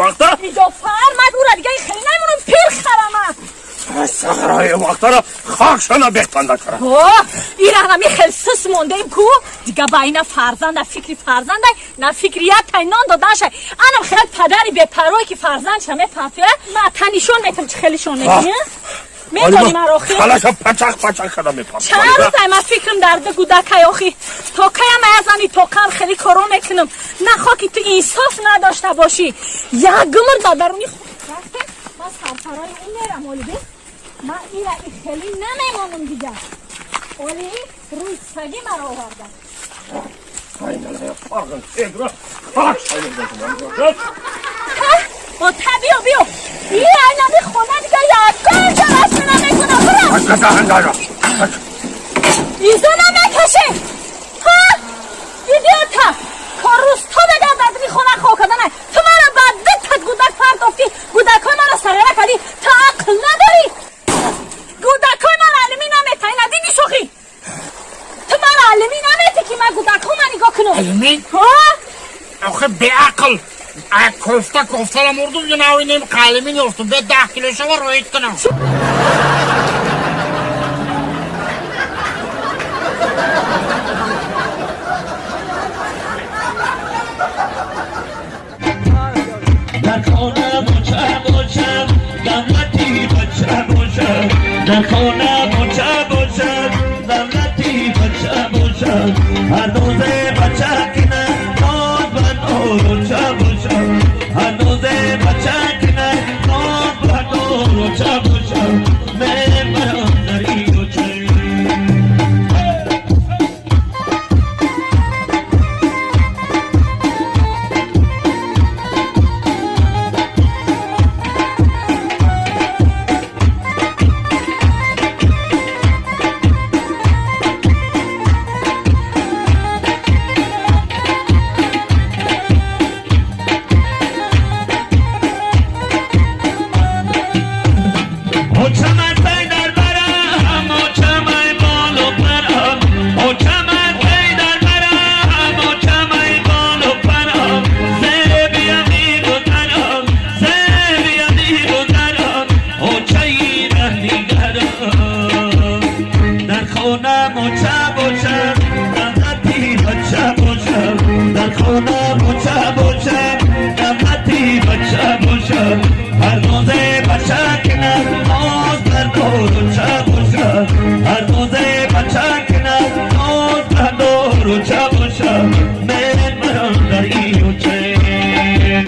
Вақта? Иҷо фармад, ура дига хеле намонам, пир харама. Сағраи вақтара хокшана бехтанда кара. О, ира нами хел сус мондаем ку, дига ба ина фарзанда фикри фарзандай, на фикри як тай нон доданшай. Анам хел падари бепарвое ки фарзандша мепартоя, ма та нишон метам, чӣ хелишон мекунӣ? Медонӣ маро охи? Калаша пачақ пачақ када мепартоя. Чанд рӯзай ман фикрам дар ду гудакай охи. То каям азани то кам хеле коро мекунам. Нахо ки ту инсоф надошта бошӣ. Як гумр дар даруни рафте, ман сарфарои ӯ мерам оли бе. Ман ира и хеле намемонам дига. Оли рӯи саги маро оварда. О, та биё, биё. И айнаби хона дига ягон ҷо расми намекунам. Бира. Изо намекашӣ. Ҳа? Идиота. Коррусто бегард аз хона хо карданай. Ту мара ба ду та гудак партофтӣ. Гудакҳои мара сағира кардӣ. Ту ақл надорӣ. Гудакҳои мара алимӣ наметаи, надидӣ шӯхӣ. Ту мара алимӣ наметӣ ки ман гудакҳома нигоҳ кунам. Алимӣ? Ҳа? Охе беақл. Кофта кофтала мурдум, ҷанавинем қалимин ёфтум. Бе 10 кило шава роид кунам. Дар хона боча бошам, давлати бача бошам. Дар хона боча бошам, давлати бача бошам. Ҳар рӯзе бача кина ноз ба нороча бошам. Ҳар рӯзе бача кина ноз ба нороча бошам. Мебарам дари кӯча. Очамай дар барам, очамай болу парам. Очамай дар барам, очамай болу парам. Зебия мегузарам, зебия мегузарам. Очаи раҳнигарам. Дар хона моча бошам, давлати бача бошам. Дар хона моча бошам, давлати бача бошам. Ҳар рӯзе бача кунад ноз бар доруча бошам. Ҳар рӯзе бача кунад ноз бар доруча бошам.